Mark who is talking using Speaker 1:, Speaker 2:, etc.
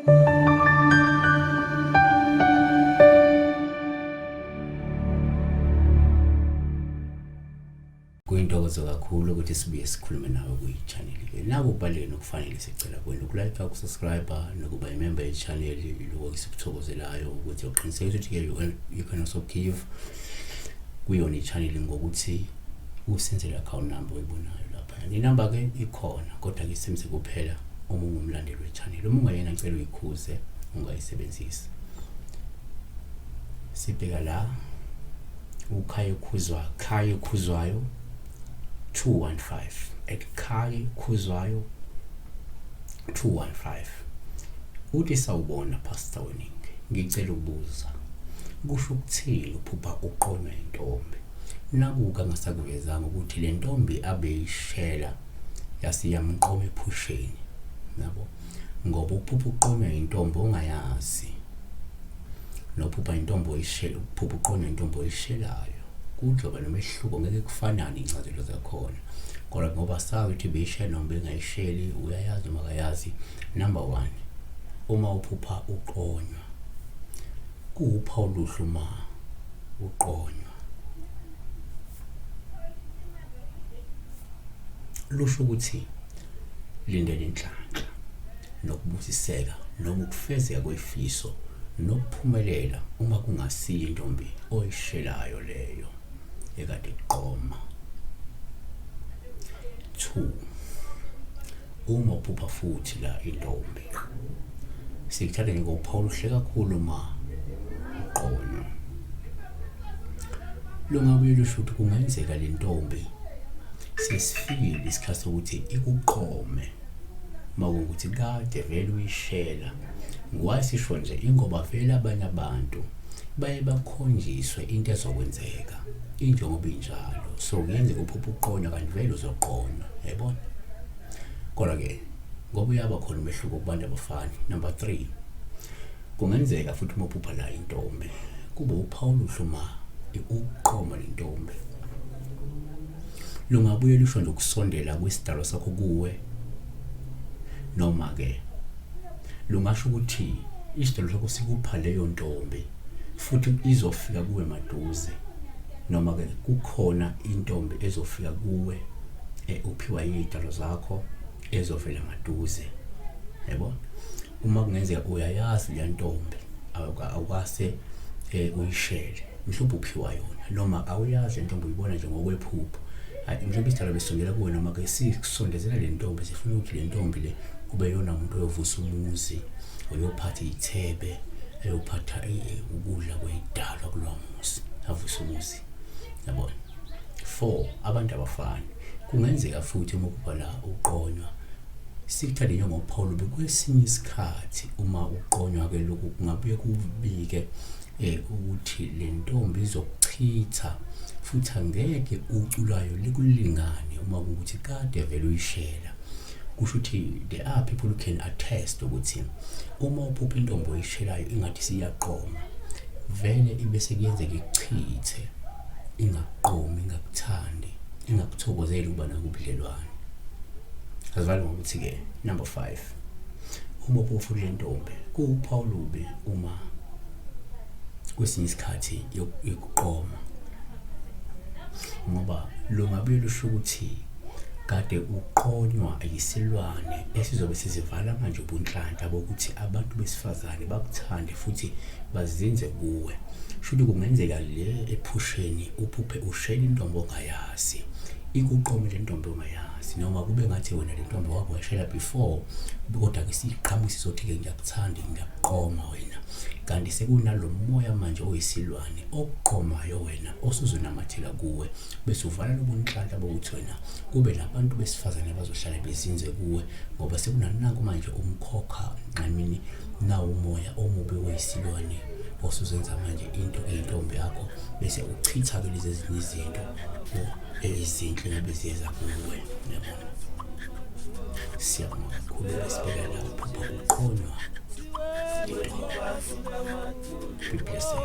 Speaker 1: Kuyintokozo kakhulu ukuthi sibuye sikhulume nawe kwi-channel-ke. Naku kubalulekile nokufanele sicela kuwena ukulike, ukusubscribe nokuba imember ye-channel. Iloko esikuthokozelayo ukuthi uqinisekise ukuthi-ke you can also give kuyona i-channel ngokuthi usenzele account number oyibonayo lapha. Inamba-ke ikhona kodwa-ke isebenze kuphela uma ungumlandeli we-channel. Uma ungayena ngicela uyikhuze ungayisebenzisi. Sibheka la uKhaye Khuzwayo, Khaye Khuzwayo 215 at Khaye Khuzwayo 215 uthi, sawubona Pastor Weningi, ngicela ukubuza kusho ukuthini uphupha uqonywa intombi? Nakuke angasakuvezanga ukuthi le ntombi abeyishela yasiyamqoma ephusheni nabo, ngoba uphupha uqonywa intombi ongayazi nophupha intombi oyishela, ukuphupha uqonywa intombi oyishelayo kuzoba nomehluko, ngeke kufanane iy'ncazelo zakhona. Kodwa ngoba sazi ukuthi beyishela noma bengayisheli, uyayazi noma akayazi. Number one, uma uphupha uqonywa, kuwuphawu oluhle uma uqonywa, lusho ukuthi lindela inhlanhla nokubusiseka noma ukufezeka kwefiso nokuphumelela uma kungasiyo intombi oyishelayo leyo ekade iqoma. 2, uma uphupha futhi la intombi, sikuthatha njengophawu oluhle kakhulu uma uqonywa. Lungabuye lusho ukuthi kungenzeka le ntombi sesifikile isikhathi sokuthi ikuqome uma kuwukuthi kade vele uyishela. Why sisho nje? Ingoba vele abanye abantu baye bakhonjiswe into ezokwenzeka injengoba injalo, so kuyenzeka uphupha uqonywa kanti vele uzoqonywa, yayibona. Kodwa-ke ngoba uyaba khona umehluko kubantu abafani. Number 3, kungenzeka futhi uma uphupha la intombi kube uphawu oluhle uma ukuqoma le ntombi. Lungabuye lusho nje ukusondela kwesidalwa sakho kuwe, noma-ke lungasho ukuthi isidalwa sakho sikupha leyo ntombi futhi izofika kuwe maduze, noma-ke kukhona intombi ezofika kuwe uphiwa iy'dalwa zakho ezovela maduze, yabo. Uma kungenzeka uyayazi leya ntombi awukase uyishele, mhlawumbe uphiwa yona, noma awuyazi le ntombi uyibona nje ngokwephupho, hayi mhlawumbe isidalwa besondela kuwe, noma-ke sikusondezela le ntombi, sifuna ukuthi le ntombi le kube yona muntu oyovusa umuzi, oyophatha iy'thebe, eyophatha ukudla kwey'dalwa kulowa muzi, avuse umuzi, yabona. 4, abantu abafani. Kungenzeka futhi uma uphupha la uqonywa, sikuthande njengophawu olubi kwesinye isikhathi. Uma uqonywa-ke lokhu kungabuye kubike ukuthi le ntombi izokuchitha futhi angeke ucu lwayo likulingane uma kuwukuthi kade vele uyishela. Kusho ukuthi there are people who can attest ukuthi uma uphupha intombi oyishelayo ingathi siyaqoma, vele ibe sekuyenzeka ikuchithe, ingakuqomi, ingakuthandi, ingakuthokozeli ukuba nako ubudlelwane. Asivale ngokuthi-ke number 5, uma uphupha le ntombi kuwuphawu olubi uma kwesinye isikhathi yokuqoma, ngoba lungabuye lusho ukuthi kade uqonywa yisilwane esizobe sizivala manje ubunhlanhla bokuthi abantu besifazane bakuthande futhi bazinze kuwe. Shuthi kungenzeka le ephusheni uphuphe ushela intombi ongayazi, ikuqome le ntombi ongayazi, noma kube ngathi wena le ntombi wakho wayishela before, kodwa-ke siqhamuka sizothi-ke ngiyakuthanda, ngiyakuqoma wena, kanti sekunalo moya manje oyisilwane okuqomayo wena osuzonamathela kuwe, bese uvala lobunhlanhla bokuthi wena kube nabantu besifazane abazohlala bezinze kuwe, ngoba sekunananku manje umkhokha nxamini nawo umoya omubi oyisilwane osuzenza manje into eyintombi yakho, bese uchitha-ke lezi ezinye izinto ezinhle ngabe ziyeza kuwe, yabona. Siyabonga kakhulu. Besibheka la uphupha uqonywa intombi. Be blessed.